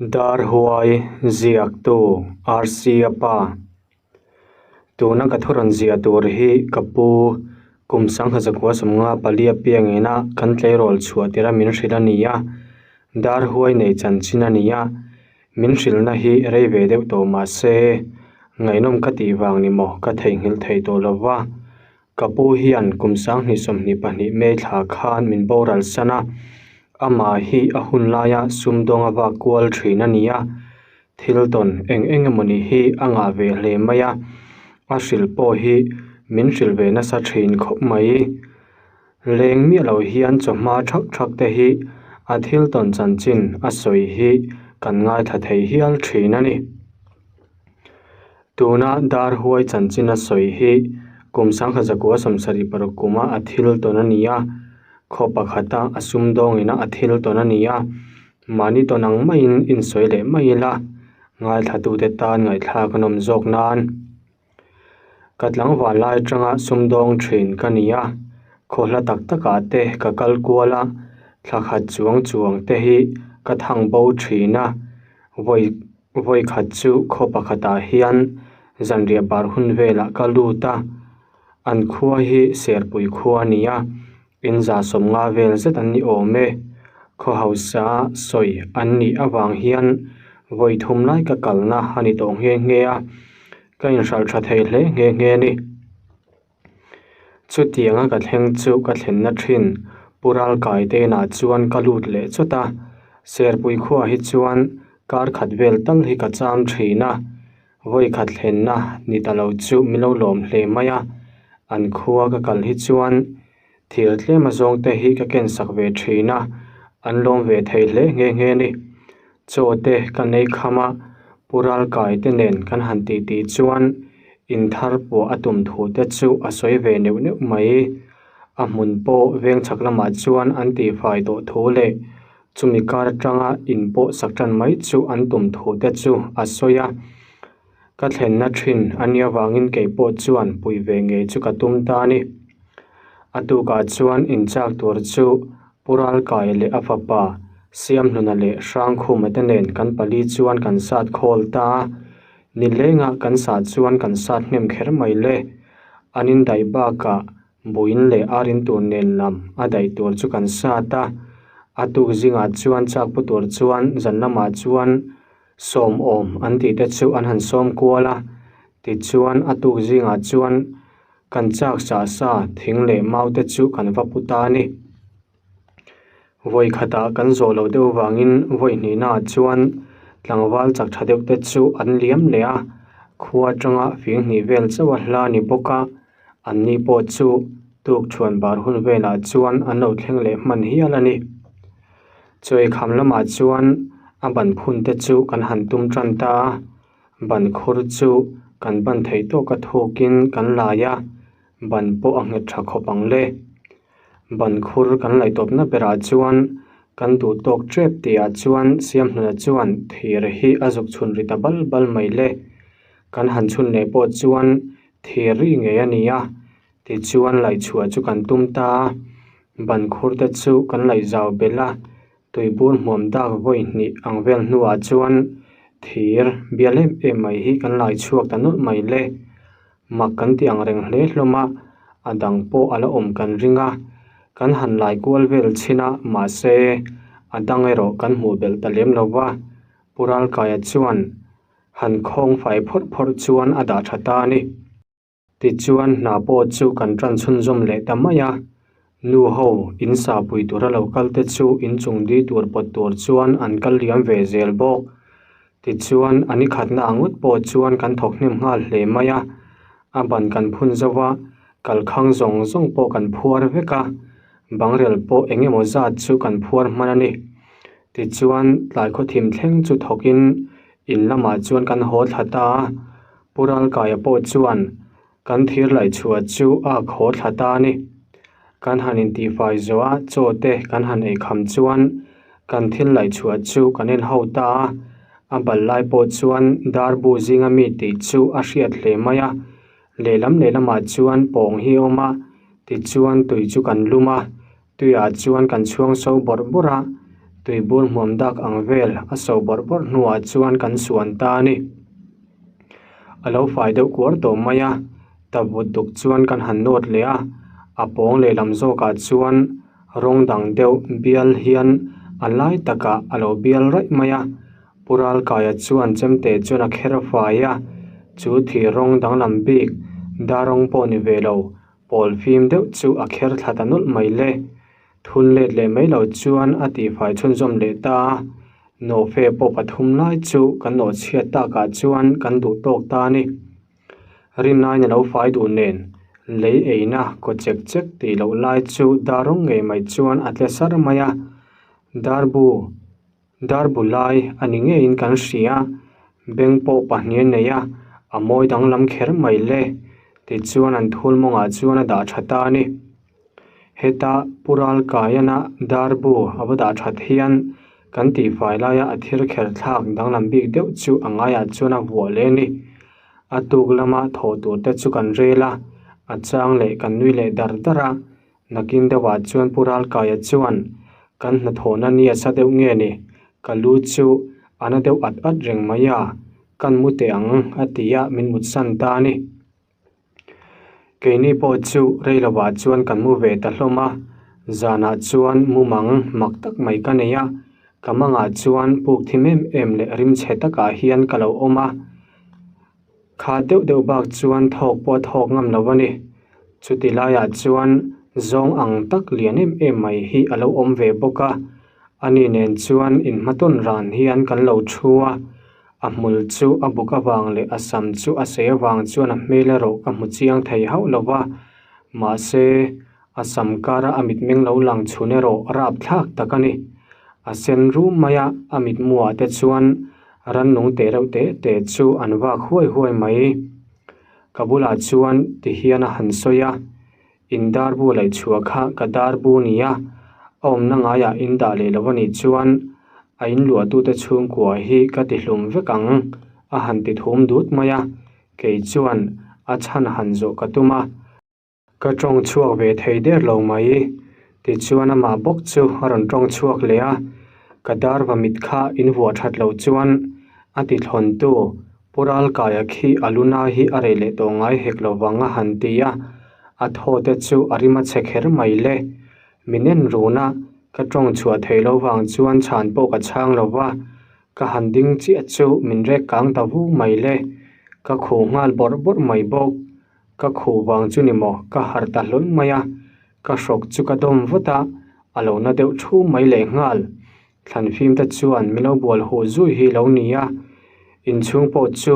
Darhuai ziaktu RC-a pa. Tuna ka thu rawn ziah tur hi ka pu kum sangha zakua sawmnga palia piangina kan tleirawl chhuah tirh a min hrilh a ni a, Darhuai nei chanchin a ni a, min hrilhna hi rei ve deuh tawh mah se ngaihnawm ka tih vang ni maw ka theihnghilh thei tawh lo va. Ka pu hian kum 2022 May thla khan min boral san a, amah hi a hun laia sumdawnga vak kual thin a ni a, thil tawn eng eng emawni hi a ngah ve hle mai a, a hrilh pawh hi min hrilh ve nasa thin khawp mai. Leng miah lo hian chawhma thak thak te hi a thil tawn chanchin a sawi hi kan ngaithla thei hial thin a ni. Tuna Darhuai chanchin a sawi hi kum 1976 kuma a thil tawn a ni a, khaw pakhata a sumdawngina a thil tawn a ni a, mahni tawn ang maiin insawi leh mai ila, ngaithlatute tan ngaihthlak a nawm zawk nan. Ka tlangval lai atanga sumdawng thin ka ni a, khaw hla tak takah te ka kal kual a, thla khat chuang chuang te hi ka thang bo thin a, vawi Vawi khat chu khaw pakhatah hian zanriah bar hun velah ka lut a, an khua hi Serpui khua a ni a, in za sawmnga vel zet an ni awm e. Khaw hausa sawi an nih avang hian vawi thum lai ka kalna a ni tawh nghe nghe a, ka inhralh tha thei hle nghe nghe a ni. Chutianga ka thleng chu ka thlenna thin Pu Ralkaite inah chuan ka lut leh chawt a, Serpui khuaah hi chuan kar khat vel tal hi ka cham thin a, vawi khat thlenna ni ta lo chu min lo lawm hle mai a, an khua ka kal hi chuan thir tlem azawng te hi ka ken sak ve thin a, an lawm ve thei hle nghe nghe a ni. Chaw te ka nei kham a, Pu Ralkaite nen kan han titi chuan inthar pawh a tum thu te chu a sawi ve neuh neuh mai. A hmun pawh veng chhak lamah chuan an tihfai tawh thu leh chumi kar atanga in pawh sak tan mai chu an tum thu te chu a sawi a. Ka thlenna thin a nia vangin kei pawh chuan pui ve ngei chu ka tum ta a ni. A tukah chuan inchak tur chu Pu Ralkai leh a fapa Siamhluna leh Hrangkhuma te nen kan pali chuan kan sat khawl ta a, nilengah kan sah chuan kan sat hnem kher mai le. An indaih bakah buin leh arin tur nen lam a daih tur chu kan sat a, a tuk zingah chuan chak pu tur chuan zan lamah chuan Sawm awm an tih te chu an han sawm kual a, tichuan a tuk zingah chuan kan chak sah sa thing leh mau te chu kan va pu ta a ni. Vawi khatah kan zawh loh deuh vangin vawi hnihnaah chuan tlangval chak tha deuh te chu an liam leh a, khua atanga fing hnih vel chauh a hla a ni bawk a, anni pawh chu tuk chhuan bar hun velah chuan an lo thleng leh hman hial a ni. Chawi kham lamah chuan a ban phun te chu kan han tum tan ta a, ban khur chu kan ban theih tawka thukin kan lai a, ban pawh a nghet tha khawp ang le. Ban khur kan laih tawpna berah chuan kan duh tawk tep tihah chuan Siamhluna chuan thir hi a zuk chhun ri ta bal bal mai le. Kan han chhun leh pawh chuan thir ri ngei a ni a, tichuan laihchhuah chu kan tum ta a. Ban khur te chu kan laih zau belh a, tuibur hmuam dak vawi hnih ang vel hnuah chuan thir bial em em mai hi kan lai chhuak ta nawlh mai le. Mak kan ti ang reng hle hlawm a, a dang pawh a la awm kan ring a, kan han lai kual vel chhin a, mahse a dang erawh kan hmuh belh ta lem lo va, Pu Ralkaia chuan han khawng fai phawrh phawrh chuan a dah tha ta a ni. Tichuan hna pawh chu kan tan chhunzawm leh ta mai a, nu ho in sa pui tura lo kal te chu inchung dui tur pawt tur chuan an kal liam ve zel bawk. Tichuan a ni khatna ang ngawt pawh chuan kan thawk hnem nghal hle mai a, a ban kan phun zo va, kalkhang zawng zawng pawh kan phuar vek a, bangrel pawh eng emaw zat chu kan phuar hman a ni. Tichuan tlai khawthim thleng chu thawkin in lamah chuan kan haw thla ta a. Pu Ralkaia pawh chuan kan thir laih chhuah chu a khaw thla ta a ni. Kan han intihfai zawh a, chaw te kan han ei kham chuan kan thil laih chhuah chu kan en ho ta a, a bal lai pawh chuan darbu zinga mi tih chu a hriat hle mai a, lehlam lehlamah chuan pawng hi a awm a, tichuan tui chu kan lum a, Tuiah chuan kan chhuang so bawrh bawrh a, Tuibur hmuam dak ang vel a so bawrh bawrh hnuah chuan kan suan ta a ni. A lo fai deuh kuar tawh mai a, ta vut duk chuan kan han nawt leh a, a pawng lehlam zawkah chuan rawng dang deuh bial hian a lai takah a lo bial raih mai a. Pu Ralkaia chuan chemte chuan a kher fai a, chu thir rawng danglam bik dar rawng pawh ni ve lo, pawl fim deuh chu a kher thla ta nawlh mai le. Thun let leh mai lo chuan a tihfai chhunzawm leh ta a, nawhfe pawh pathum lai chu kan nawh chhiat takah chuan kan duh tawk ta a ni. Rinnain a lo fai duh nen, lei eina kaw chek chek tih loh lai chu dar rawng ngei mai chuan a tle sar mai a, darbu Darbu lai a ni ngeiin kan hria, beng pawh pahnih a nei a, a mawi danglam kher mai le, tichuan an thul mawngah chuan a dah tha ta a ni. Heta Pu Ralkaiana darbu a va dah that hian kan tihfai laia a thil kher thlak danglam bik deuh chu a ngaiah chuan a vuah leh a ni. A tuk lama thawh tur te chu kan rel a, a chang leh kan nui leh dar dar a, Nakin deuhah chuan Pu Ralkaia chuan, Kan hnathawhna ni a sa deuh nge ni? Ka lu chu a na deuh at at reng mai a, kan mu teh ang, a ti a, min mutsan ta a ni. Keini pawh chu rei lovah chuan kan mu ve ta hlawm a, zanah chuan mumang mak tak mai ka nei a, ka mangah chuan puk thim em em leh rimchhe takah hian ka lo awm a. Kha deuh deuh bak chuan thawk pawh a thawk ngam lo a ni. Chuti laiah chuan zawng ang tak lian em em mai hi a lo awm ve bawk a, ani nen chuan inhmatawn ran hian kan lo thu a, a hmul chu a buk avang leh a sam chu a sei avang chuan a hmel erawh ka hmu chiang thei hauh lo va, mahse a sam kara a mitmeng lo lang chhun erawh rapthlak tak a ni. A sen rum mai a, a mitmuah te chuan Rannung teh reuh teh teh chu an vak huai huai mai. Ka bulah chuan ti hian a han sawi a, In darbu laih chhuah kha ka darbu nia, a awmna ngaiah in dah leh lo a nih chuan a in luahtute chhungkua hi ka ti hlum vek ang a han ti thum dut mai a, kei chuan a chhan han zawh ka tum a. Ka tawng chhuak ve thei der lo mai. Tichuan amah bawk chu a rawn tawng chhuak leh a, ka dar va mit kha in vuah that loh chuan a ti thlawntu Pu Ralkaia khi a luna hi a reh leh tawh ngai hek lo vang a han ti a, a thaw te chu a rim a chhe kher mai le. Min en run a, ka tawng chhuah thei lo vang chuan chhan pawh ka chhang lo va, Ka han ding chiah chu min rek kang ta vu mai le, ka khuh nghal bawrh bawrh mai bawk. Ka khuh vang chu ni maw ka harh ta hlawl mai a, ka hrawk chu ka dawm vut a, a lo na deuh thu mai leh nghal. Thlan fim te chuan min lo bual huh zui hi lo ni a, inchhung pawh chu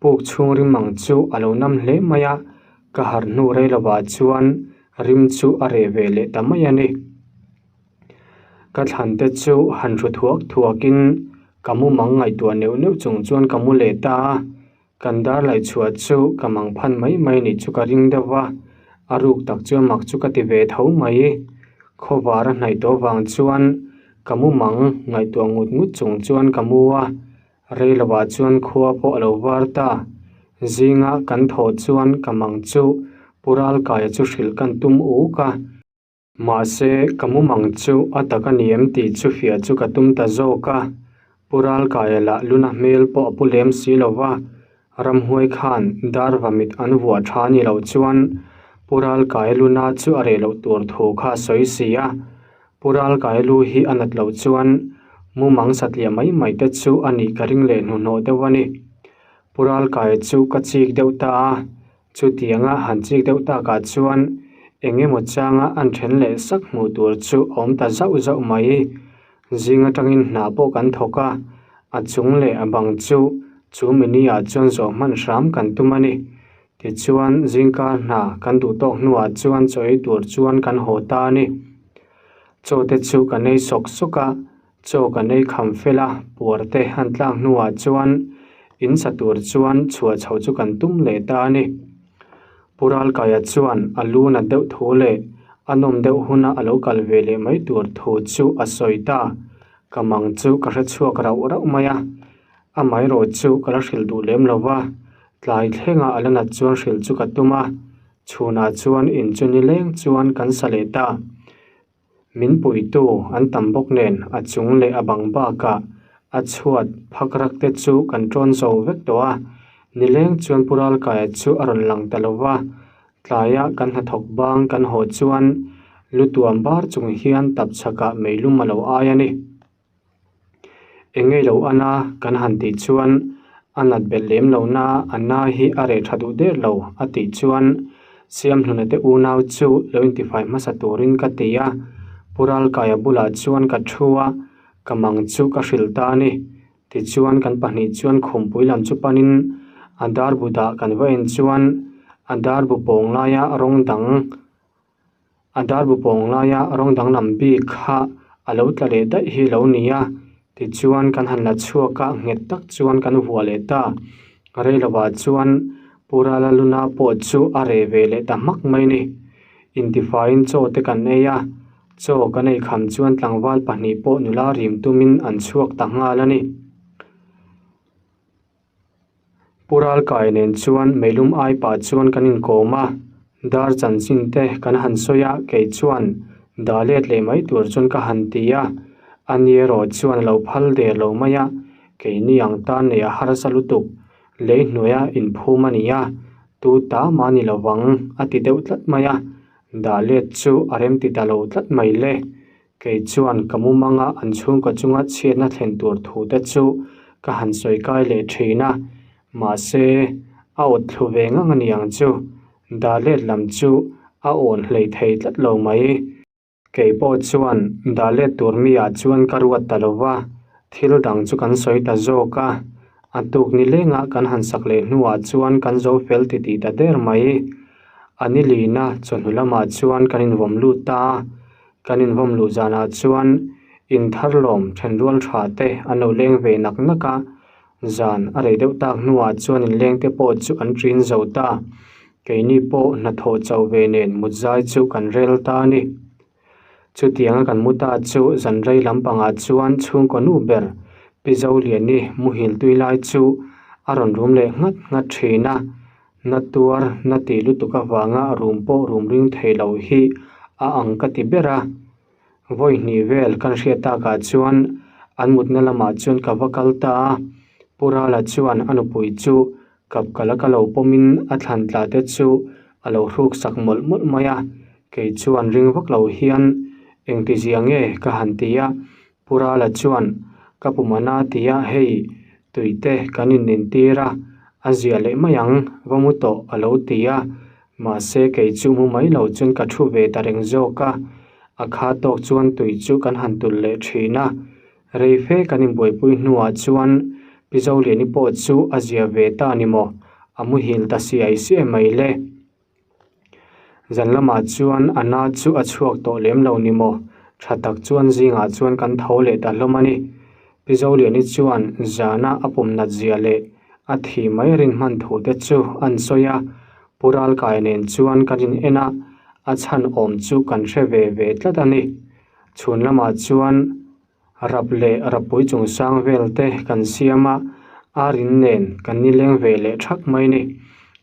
puk chhung rim ang chu a lo nam hle mai a, ka harh hnu rei lovah chuan rim chu a reh ve leh ta mai a ni. Ka thlan te chu han hru thuak thuak in ka mu mang ngaihtuah neuh neuh chung chuan ka mu leh ta a, kan dar laih chhuah chu ka mang phan mai mai nih chu ka ring deuh va, a ruk tak chuan mak chu ka ti ve tho mai. Khawvar a hnaih tawh vang chuan ka mu mang ngaihtuah ngut ngut chung chuan ka mu a, rei lovah chuan khua pawh a lo var ta. Zinga kan thawh chuan ka mang chu Pu Ralkaia chu hrilh kan tum uk a. Mahse, ka mumang chu a tak a ni em tih chu fiah chu ka tum ta zawk a. Pu Ralkaia lah luna hmel pawh a pu lem si lo va, ramhuai khan dar va mit an vuah tha ni loh chuan Pu Ralkaia luna chu a reh loh tur thu kha a sawi si a. Pu Ralkaia lu hi a nat loh chuan mumang satliah mai mai te chu a nih ka ring leh hnuhnawh deuh a ni. Pu Ralkaia chu ka chik deuh ta a, Chutianga han chik deuh takah chuan eng emaw changa an then leh sak hmuh tur chu a awm ta zauh zauh mai. Zing atangin hna pawh kan thawk a, a chung leh a bang chu chu mini ah chuan zawh hman hram kan tum a ni. Tichuan zingkar hna kan duh tawk hnuah chuan chaw ei tur chuan kan haw ta a ni. Chaw te chu kan ei sawk sawk a, Chaw kan ei kham fel a, puar te han tlak hnuah chuan in sa tur chuan chhuah chho chu kan tum leh ta a ni. Pu Ralkaia chuan a lu nat deuh thu leh a nawm deuh huna a lo kal ve leh mai tur thu chu a sawi ta. Ka mang chu ka hre chhuak rauh rauh mai a, amaherawh chu ka la hrilh duh lem lo va, tlai thlenga a la nat chuan hrilh chu ka tum a, chhunah chuan in chu nileng chuan kan sa leh ta. Min puitu an tam bawk nen a chung leh a bang bakah a chhuat phak rak te chu kan ṭawn zo vek tawh a. Nileng chuan Pu Ralkaia chu a rawn lang ta lo va, tlaia kan hnathawk bang kan haw chuan lu tuam bar chung hian tapchhakah meilum a lo ai a ni. Eng ngei lo ana kan han tih chuan a nat belh lem lo na a na hi a reh tha duh der lo a tih chuan Siamhluna te unau chu lo intifai hmasa turin ka ti a, Pu Ralkaia bulah chuan ka thu a, ka mang chu ka hrilh ta a ni. Tichuan kan pahnih chuan khumpui lam chu panin a darbu dah kan va en chuan a darbu pawng laia rawng dang A darbu pawng laia rawng danglam bik kha a lo tla leh daih hi lo ni a, tichuan kan han la chhuak a, nghet tak chuan kan vuah leh ta. Reilovah chuan Pu Rala Luna pawh chu a reh ve leh ta hmak mai ni. Intifaiin chaw te kan ei a, chaw kan ei kham chuan tlangval pahnih pawh nula rim tumin an chhuak ta nghal a ni. Pu Ralkai nen chuan meilum ai pah chuan kan inkawm a, dar chanchin te kan han sawi a, kei chuan dah let leh mai tur chuan ka han ti a, ani erawh chuan a lo phal der lo mai a, keini ang tan neih a harsa lutuk, lei hnuaia inphum a ni a, tu ta mah ni lovang a ti deuh tlat mai a, dah let chu a remti ta lo tlat mai le. Kei chuan ka mumanga an chhungkaw chunga chhiatna thlen tur thu te chu ka han sawi kai leh thin a, mahse a awt thlu ve ngang a ni ang chu, dah let lam chu a awn hlei thei tlat lo mai. Kei pawh chuan dah let tur mi ah chuan ka ruat ta lo va, thil dang chu kan sawi ta zawk a, a tuk ni lenga kan han sak leh hnuah chuan kan zo fel titih ta der mai. A ni lina chawhnu lamah chuan kan invawm lut ta a, Kan invawm luh zanah chuan intharlawm thenrual tha te an lo leng ve nak nak a, zan a rei deuh tak hnuah chuan inleng te pawh chu an ṭin zo ta. Keini pawh hnathawh chauh ve nen mut zai chu kan rel ta a ni. Chutianga kan mu ta chu zan rei lampangah chuan chhungkaw nu ber Pi Zoliani muhil tui lai chu a rawn rum leh nghat nghat ṭhin a. Na tuar na tih lutuk avanga rum pawh rum ring thei lo hi a ang ka ti ber a. Vawi hnih vel kan hriat takah chuan an mutna lamah chuan ka va kal ta a. Pu Rala chuan a nupui chu kap kala ka lo pawmin a thlan tla te chu a lo hruk sak mawlh mawlh mai a. Kei chuan ring vak lo hian engtizia nge ka han ti a. Pu Rala chuan, Ka pum a na ti a, hei, tuite kan inentir a, a ziah leh mai ang, va mu tawh a lo ti a. Mahse, kei chu mu mai lo chuan ka thu ve ta reng zawk a, a kha tawk chuan tui chu kan han tulh leh thin a. Rei fe kan inbuaipui hnuah chuan Pi Zoliani pawh chu a zia ve ta ni maw, a muhil ta siai siai mai le. Zan lamah chuan a na chu a chhuak tawh lem lo ni maw? Tha tak chuan zingah chuan kan tho leh ta hlawm a ni. Pi Zoliani chuan zana a pum nat zia leh a thi mai rin hman thu te chu an sawi a, Pu Ralkai nen chuan kan in en a, a chhan awm chu kan hre ve ve tlat a ni. Chhun lamah chuan Rap leh rappui chungchang vel te kan siam a, ar in nen kan nileng ve leh thak mai ni.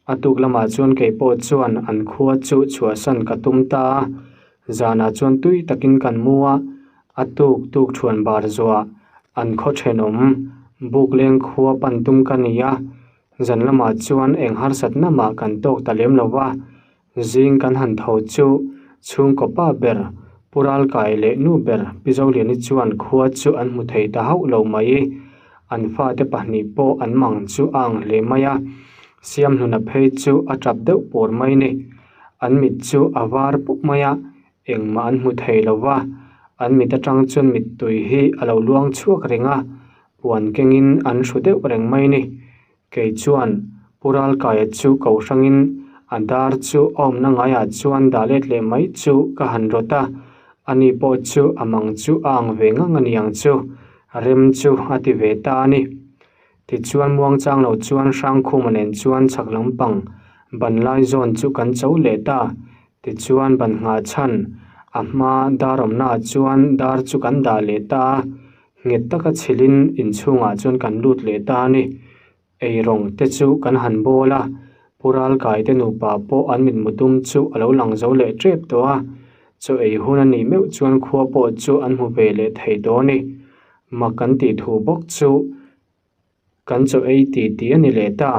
A tuk lamah chuan kei pawh chuan an khua chu chhuahsan ka tum ta a, zanah chuan tui takin kan mu a, a tuk tuk thuan bar zuah an khaw thenawm buk leng khua pan tum ka ni a, zan lamah chuan eng harsatna mah kan tawk ta lem lo va, Zing kan han tho chu chhungkaw pa ber Pu Ralkai leh nu ber Pi Zoliani chuan khua chu an hmu thei ta hauh lo mai. An fate pahnih pawh an mang chu a ang hle mai a, Siamhluna phei chu a tap deuh pur mai ni. An mit chu a var pup mai a, engmah an hmu thei lo va, an mit atang chuan mittui hi a lo luang chhuak reng a, puan kengin an hru deuh reng mai ni. Kei chuan Pu Ralkaia chu ko hrangin a dar chu a awmna ngaiah chuan dah let leh mai chu ka han rawt a, ani pawh chu a mang chu a ang ve ngang a ni ang chu, rem chu a ti ve ta a ni. Tichuan muangchang lo chuan Hrangkhuma nen chuan chhak lampang ban lai zawn chu kan cho leh ta, tichuan ban nghah chhan a hma dar awmnaah chuan dar chu kan dah leh ta a, Nghet taka chhilhin inchhungah chuan kan lut leh ta a ni. Eirawng te chu kan han bawl a, Pu Ralkai te nupa pawh an mitmu dum chu a lo lang zo leh tep tawh a. Chaw ei hun a nih meuh chuan khua pawh chu an hmu ve leh thei tawh a ni. Mak kan tih thu bawk chu kan chaw ei ti tih a ni leh ta.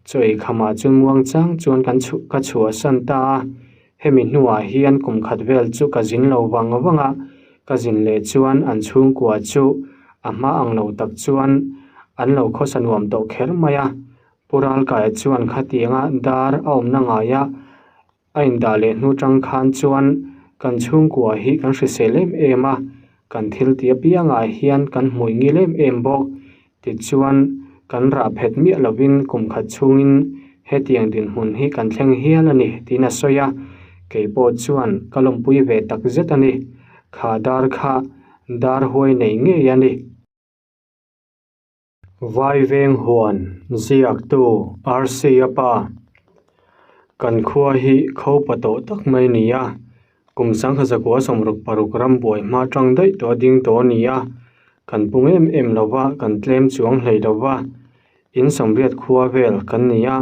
Chaw ei khamah chuan muang chang chuan kan chhuh ka chhuahsan ta a. Hemi hnuah hian kum khat vel chu ka zin lo vang vang a, ka zin leh chuan an chhungkua chu a hma ang lo tak chuan an lo khawsa nuam tawh kher mai a. Pu Ralkaia chuan khatianga dar a awmna ngaia a indah leh hnu tang khan chuan kan chhungkua hi kan hrisel em em a, kan thil tih apiangah hian kan hmui ngil em em bawk. Tichuan, kan rah phet miah lovin kum khat chhungin hetiang dinhmun hi kan thleng hial a ni tiin a sawi a, kei pawh chuan ka lawmpui ve tak zet a ni. Kha dar kha dar huai nei ngei a ni. Vaiveng huan ziaktu RC-a pa, Kan khua hi khopa tawh tak mai a ni a, kum sangha zakua 66 ram buai hma tang daih tawh a ding tawh a ni a, kan pung em em lo va, kan tlem chuang hlei lo va, in 80 khua vel kan ni a,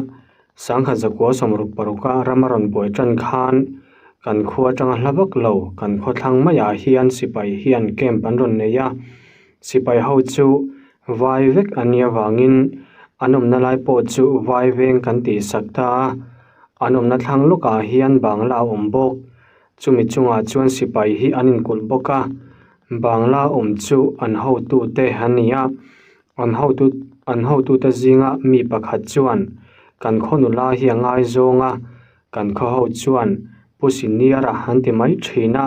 sangha zakua 66 a ram a rawn buai tan khan kan khua atanga hla vak lo kan khawthlang maiah hian sipai hian camp an rawn nei a. Sipai ho chu vai vek an nih avangin an awmna lai pawh chu vai veng kan tih sak ta a, an awmna thlang lawkah hian bangla a awm bawk. Chumi chungah chuan sipai hi an inkulh bawk a, bangla awm chu an hotute an ni a, an hotu an hotute zinga mi pakhat chuan kan khaw nula hi a ngaizawng a, Kan khaw ho chuan Pu Senior-a an ti mai thin a,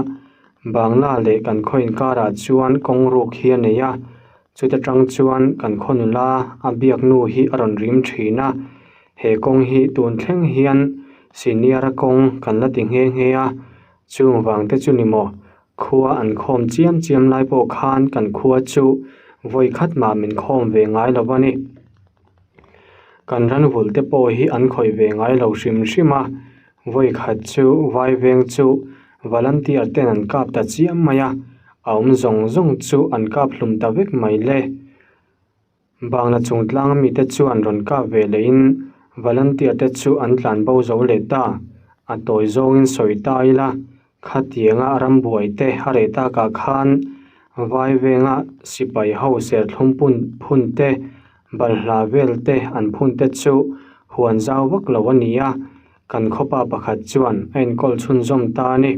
Bangla leh kan khaw inkarah chuan kawng ruk hi a nei a, chuta tang chuan kan khaw nula a biak nu hi a rawn rim thin a, he kawng hi tun thleng hian Senior-a kawng kan la ti nghe nghe a, chung vang te chu ni maw, khua an khawm chiam chiam lai pawh khan kan khua chu vawi khat mah min khawm ve ngai lo a ni. Kan ran vul te pawh hi an khawih ve ngai lo hrim hrim a, vawi khat chu vai veng chu volunteer ten an kap ta chiam mai a, a awm zawng zawng chu an kap hlum ta vek mai le. Bangla chung tlang ami te chu an rawn kap ve leh in volunteer te chu an tlan bo zo leh ta, a tawi zawngin sawi ta ila Khatianga rambuai te a reh takah khan Vaivenga sipai ho serthlum pun phun te, balhla vel te an phun te chu huan zau vak lo a ni a, kan khawpa pakhat chuan a enkawl chhunzawm ta a ni.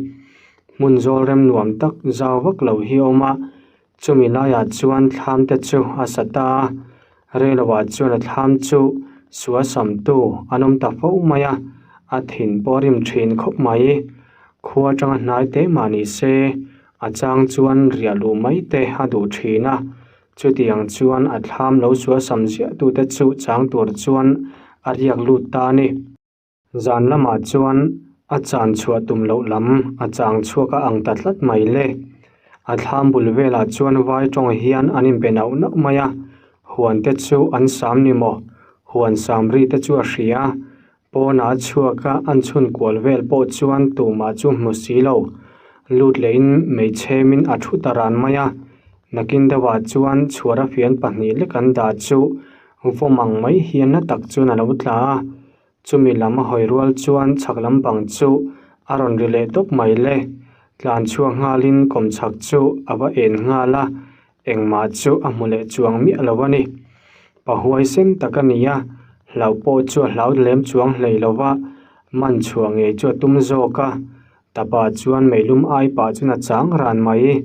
Hmun zawl rem nuam tak zau vak lo hi a awm a, Chumi laiah chuan thlam te chu a sa ta a, Reiloah chuan a thlam chu sual samtu an awm ta fo mai a, a thin pawh a rim thin khawp mai. Khua atanga hnai te mah ni se, a chang chuan riah luh mai te a duh thin a, chutiang chuan a thlam lo sual sam ziah tute chu chang tur chuan a riak lut ta a ni. Zan lamah chuan a chan chhuah tum loh lam a chang chhuak a ang ta tlat mai le. A thlam bul velah chuan vai tawng hian an inbe nauh nauh mai a, huan te chu an sam ni maw? Huan sam ri te chu a hria. Pawnah a chhuak a, an chhun kual vel pawh chuan tumah chu hmu si lo. Lut lehin hmeichhemin a thu ta ran mai a, nakin deuhah chuan chhuar a fian pahnih lek an dah chu vawm ang mai hian na tak chuan a lo tla a. Chumi lam a hawi rual chuan chhak lam bang chu a rawn ri leh dawp mai le. Tlan chhuak nghalin kawmchhak chu a va en nghal a, engmah chu a hmu leh chuang miah lo a ni. Pa huaisen tak a ni a, hlauh pawh chu a hlau lem chuang hlei lo va, man chhuah ngei chu a tum zawk a, tapa chuan meilum ai pah chuan a chang ran mai.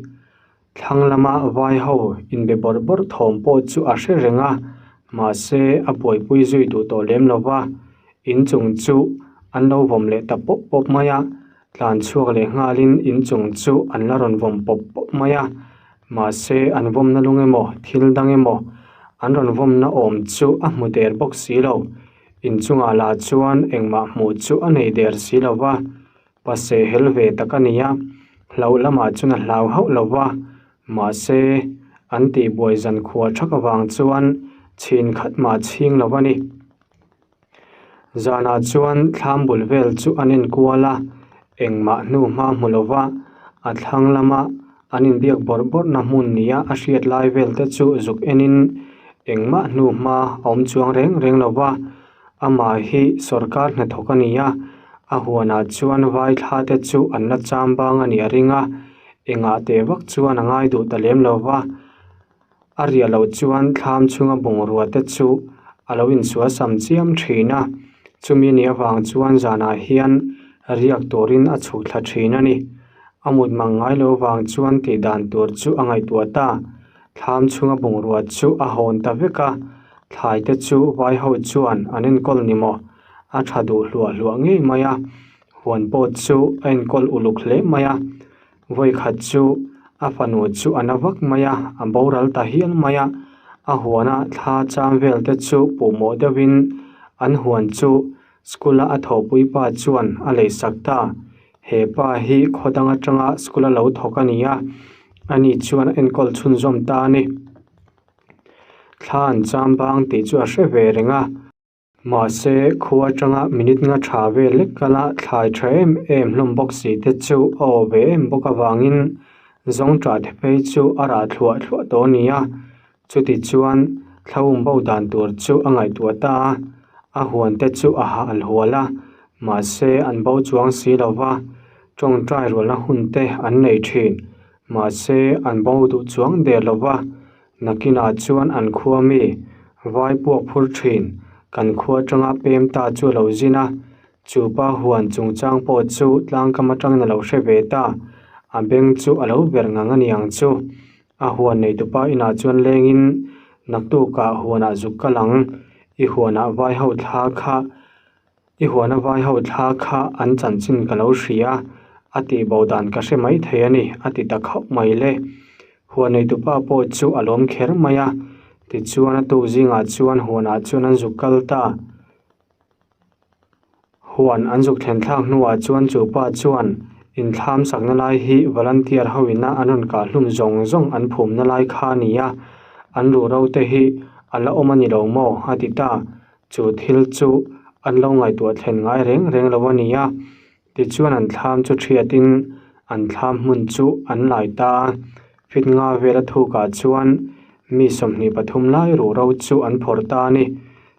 Thlang lama vai ho inbe bawrh bawrh thawm pawh chu a hre reng a, mahse a buaipui zui duh tawh lem lo va, inchung chu an lo vawm leh ta pawp pawp mai a, tlan chhuak leh nghalin inchung chu an la rawn vawm pawp pawp mai a, mahse an vawmna lung emaw thil dang emaw an rawn vawmna awm chu a hmu der bawk si lo, inchungah lah chuan engmah hmuh chu a nei der si lo va. Paseh hel ve tak a ni a, hlauh lamah chuan a hlau hauh lo va, mahse an tihbuai zan khuah thak avang chuan chhin khat mah chhing lo a ni. Zanah chuan thlam bul vel chu an enkual a, engmah hnu hma hmu lo va, a thlang lama an inbiak bawrh bawrhna hmun nia a hriat lai vel te chu zuk enin engmah hnu hma a awm chuang reng reng lo va, amah hi sawrkar hnathawk a ni a. A huanah chuan vai thla te chu an la cham bang a nih a ring a, engah teh vak chuan a ngai duh ta lem lo va. A riah loh chuan thlam chhunga bungrua te chu a lo insual sam chiam thin a, chumi nih avang chuan zanah hian riak turin a chhuk thla thin a ni. A mut mang ngai lo vang chuan tih dan tur chu a ngaihtuah ta. Thlam chhunga bungrua chu a hawn ta vek a, thlai te chu vai ho chuan an enkawl ni maw? A tha duh hluah hluah ngei mai a, huan pawh chu a enkawl uluk hle mai a. Vawikhat chu a fanu chu a na vak mai a, a boral ta hial mai a, a huana thla chang vel te chu puhmawh deuhin an huan chu school a a thawhpui pa chuan a leisak ta. He pa hi khaw dang atanga school a lo thawk a ni a, ani chuan a enkawl chhunzawm ta a ni. Thla an cham bang tih chu a hre ve reng a. Mahse, khua atanga minute nga tha vel lek kala thlai tha em em hlawm bawk si te chu a aw ve em bawk avangin zawngṭah te phei chu a rah thluah thluah tawh a ni a. Chuti chuan thlauhum bo dan tur chu a ngaihtuah ta a, a huan te chu a hah alhual a, mahse an bo chuang si lo va, ṭawngṭai rualna hun te an nei ṭhin, mahse an bo duh chuang der lo va. Nakinah chuan an khua mi vai puak phur thin, kan khua atanga pem ta chu a lo zin a, chu pa huan chungchang pawh chu tlangkam atangin a lo hre ve ta, a beng chu a lo ver ngang a ni ang chu. A huan neitupa inah chuan lengin naktukah huanah zuk kal ang, i huanah vai ho thla kha I huana vai ho thla kha an chanchin ka lo hria a tih bo dan ka hre mai thei a ni, a ti ta khauh mai le. Huan neitupa pawh chu a lawm kher mai a, tichuan a tuk zingah chuan huanah chuan an zuk kal ta. Huan an zuk thlen thlak hnuah chuan chu pa chuan inthlam sakna lai hi volunteer ho ina an rawn kah hlum zawng zawng an phumna lai kha a ni a, an ruhro te hi a la awm a ni lo maw? a ti ta. Chu thil chu an lo ngaihtuah thlen ngai reng reng lo a ni a, tichuan an thlam chu thiatin an thlam hmun chu an lai ta a, fit nga vela thukah chuan mi 23 lai ruhro chu an phawrh ta a ni.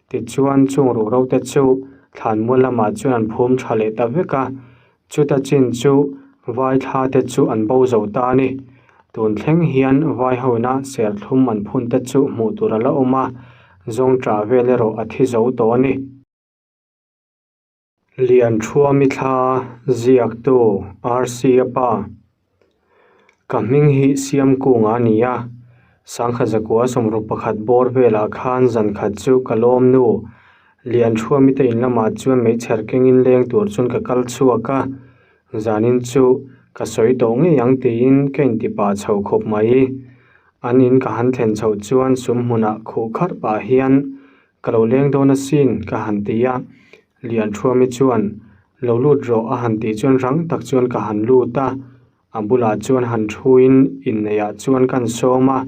Tichuan chung ruhro te chu thlanmual lamah chuan an phum tha leh ta vek a, Chuta chin chu vai thla te chu an bo zo ta a ni. Tun thleng hian vai hoina serthlum an phun te chu hmuh tur a la awm a, zawngṭah vel erawh a thi zo tawh a ni. Lianṭhuami thla ziaktu RC-a pa. Ka hming hi Siamkunga a ni a, Sangha zakua 61 bawr velah khan zan khat chu ka lawm nu Lianṭhuami te in lamah chuan meichher kengin leng tur chuan ka kal chhuak a, zanin chu ka sawi tawh ngei ang tiin ka inti pah chho khawp mai. An in ka han thlen chhoh chuan sum hmunah khuh kharh pah hian ka lo leng dawn asin ka han ti a, Lianṭhuami chuan, Lo lut rawh a han tih chuan rang tak chuan ka han lut a, a bulah chuan han thuin inneiah chuan kan sawm a,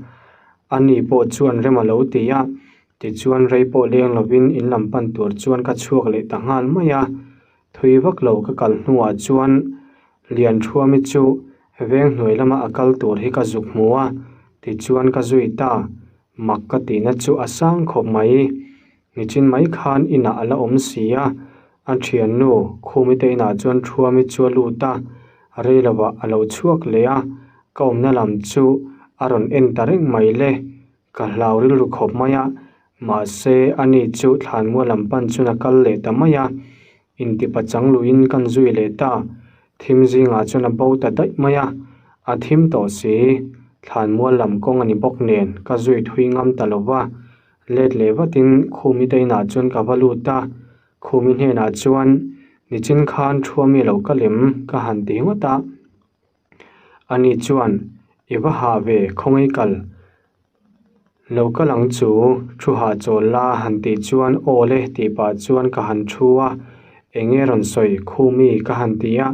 ani pawh chuan rem a lo ti a, tichuan rei pawh leng lovin in lam pan tur chuan ka chhuak leh ta nghal mai a. Thui vak lo ka kal hnuah chuan Lianṭhuami chu veng hnuai lama a kal tur hi ka zuk hmu a, tichuan ka zui ta, mak ka tihna chu a sang khawp mai. Nichin mai khan inah a la awm si a, a thiannu Khumi te inah chuan Thuami chu a lut a, rei lovah a lo chhuak leh a, ka awmna lam chu a rawn en ta reng mai le, ka hlau rilru khawp mai a, mahse ani chu thlanmual lam pan chuan a kal leh ta mai a, intipa chang luiin kan zui leh ta, thim zingah chuan a bo ta daih mai a, a thim tawh si, thlanmual lam kawng a ni bawk nen ka zui thui ngam ta lo va. Let leh vatin Khumi te inah chuan ka va lut a, Khumi hnenah chuan nichin khan Thuami lo ka lem ka han ti ngawt a. Ani chuan, I va hah ve khawngaih kal lo kal ang chu, thu hah chawl la a han tih chuan aw le tih pah chuan ka han thu a, eng nge rawn sawi Khumi ka han ti a,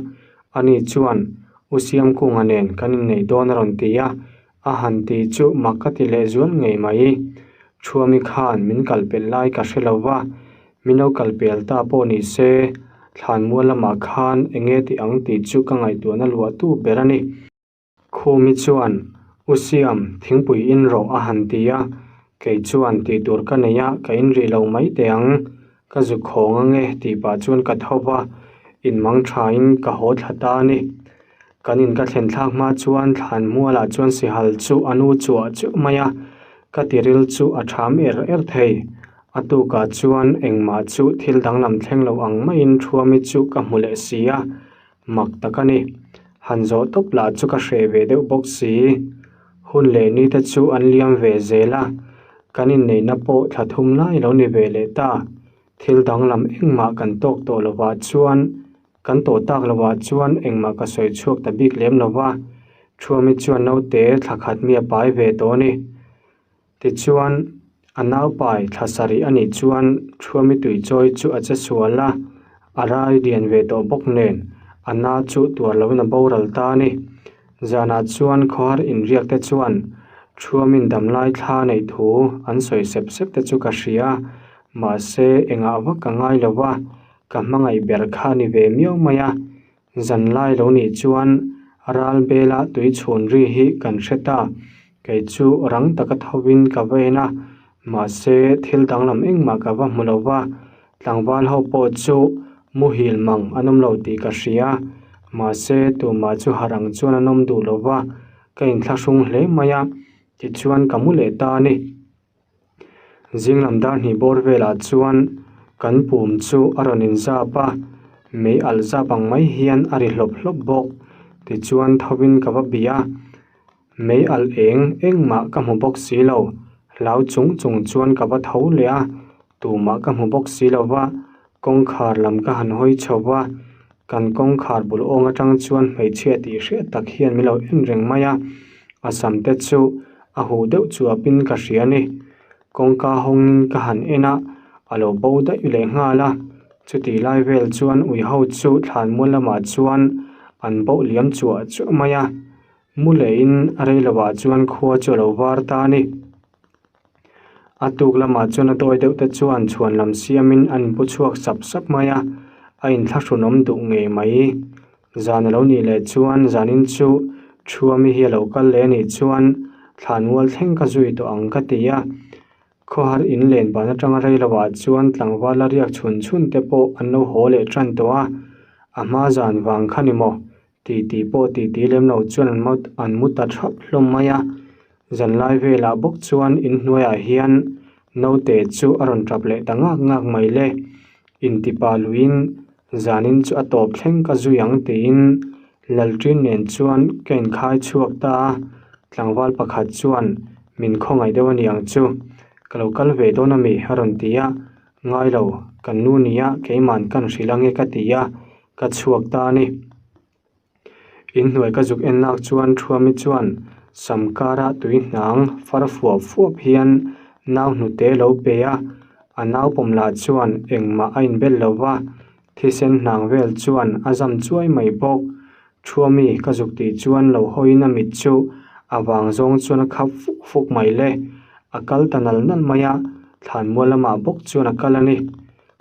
ani chuan U Siamkunga nen kan inneih dawn a rawn ti a, A han ti chu mak ka ti leh zual ngei mai. Thuami khan min kal pelh lai ka hre lo va, min lo kal pel ta pawh ni se, thlanmual lamah khan eng nge tih ang tih chu ka ngaihtuahna luahtu ber a ni. Khumi chuan, U Siam, thingpui in rawh a han ti a, kei chuan tih tur ka nei a, ka in rih lo mai teh ang. Ka zuk khawng ange tih pah chuan ka tho va, Inmang thain ka haw thla ta a ni. Kan in ka thlen thlak hma chuan thlan mualah chuan sihal chu a nu chuah chiuh mai a, ka tiril chu a tham er er thei. A tukah chuan engmah chu thil danglam thleng lo ang maiin Thuami chu ka hmu leh si a, mak tak a ni. Han zawh tawp lah chu ka hreh ve deuh bawk si. Hun leh ni te chu an liam ve zel a, kan inneihna pawh thla thum lai lo ni ve leh ta. Thil danglam engmah kan tawk tawh lovah chuan kan tawh tak lovah chuan engmah ka sawi chhuak ta bik lem lova, Thuami chuan naute thla khat mi a pai ve tawh a ni. Tichuan, a naupai thla sarih a nih chuan Thuami tuichawi chu a che sual a, a rai lian ve tawh bawk nen a na chu tuar lovin a boral ta a ni. Zanah chuan khawhar inriak te chuan Thuamin damlai thla neih thu an sawi sep sep te chu ka hria, mahse engah vak ka ngai lo va, ka hmangaih ber kha a ni ve miau mai a. Zanlai lo nih chuan ral bela tui chhun ri hi kan hre ta, kei chu rang taka thovin ka va en a, mahse thil danglam engmah ka va hmu lo va, Tlangval ho pawh chu muhil mang an awm lo tih ka hria, mahse tumah chu harh ang chuan an awm duh lo va, ka inthlahrung hle mai a, tichuan ka mu leh ta a ni. Zinglam dar hnih bawr velah chuan kan pum chu a rawn inzap a, mei alh zap ang mai hian a ri hlawp hlawp bawk, tichuan thovin ka va bih a. Mei alh eng engmah ka hmu bawk si lo, hlau chung chung chuan ka va tho leh a, tumah ka hmu bawk si lo va, kawngkhar lam ka han hawi chho va, kan kawngkhar bul awng atang chuan hmeichhia tih hriat tak hian min lo en reng mai a, a sam te chu a huh deuh chuapin ka hria a ni. Kawngka hawngin ka han en a, a lo bo daih leh nghal a, chutih lai vel chuan ui ho chu thlanmual lamah chuan an boh liam chuah chuah mai a. Mu lehin a rei lovah chuan khua chu a lo var ta a ni. A tuk lamah chuan a dawi deuh te chuan chhuan lam siamin an inpu chhuak sap sap mai a, a inthlahrunawm duh ngei mai. Zan a lo nih leh chuan zanin chu Thuami hi a lo kal leh a nih chuan thlanmual thleng ka zui tawh ang ka ti a. Khawhar in len ban atanga rei lovah chuan tlangval a riak chhun chhun te pawh an lo haw leh tan tawh a, a hma zan vang kha ni maw? Titi pawh titi lem lo chuan an mut an mu ta thap hlawm mai a, zanlai velah bawk chuan inhnuaiah hian naute chu a rawn tap leh ta ngak ngak mai le. Intipa luiin zanin chu a tawp thleng ka zui ang tiin Lalṭin nen chuan ka inkhai chhuak ta a, tlangval pakhat chuan min khawngaih deuh a ni ang chu, ka lo kal ve dawn a mi a rawn ti a, ngai lo, kan nu nia keiman kan hrilh ange ka ti a, Ka chhuak ta a ni. Inhnuai ka zuk en lak chuan Thuami chuan sam kara tui hnang far fuap fuap hian nau hnute lo pe a, a nau pawm lah chuan engmah a inbel lo va, thisen hnang vel chuan a zam chuai mai bawk. Thuami ka zuk tih chuan lo hawiin a mit chu a vang zawng chuan a khap fuk fuk mai le. A kal ta nal nal mai a, thlanmual lamah bawk chuan a kal a ni.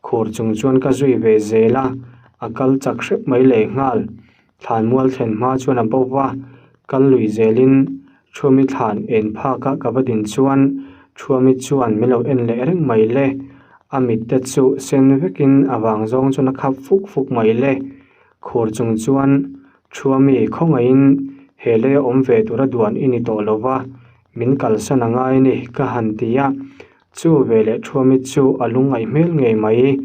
Khur chung chuan ka zui ve zel a, a kal chak hrep mai leh nghal. Thlanmual thlen hma chuan a bo va, kal lui zelin Thuami thlan en phak a ka va din chuan Thuami chuan min lo en leh reng mai le. A mit te chu sen vekin a vang zawng chuan a khap fuk fuk mai le. Khur chung chuan Thuami khawngaihin he lei a awm ve tura duan i ni tawh lo va, min kalsan a ngai a ni ka han ti a. Chu veleh Thuami chu a lungngaih hmel ngei mai.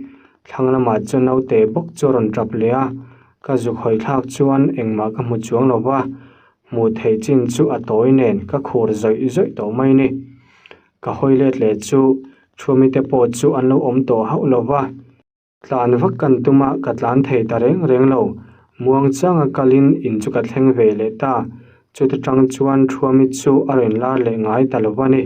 Thlang lamah chuan naute bawk chu a rawn tap leh a, ka zuk hawi thlak chuan engmah ka hmu chuang lo va, hmuh theih chin chu a tawi nen ka khur zawih zawih tawh mai ni. Ka hawi let leh chu Thuami te pawh chu an lo awm tawh hauh lo va. Tlan vak kan tum a, ka tlan thei ta reng reng lo. Muang changa kalin in chu ka thleng ve leh ta. Chuta tang chuan Thuami chu a rawn lar leh ngai ta lo va ni.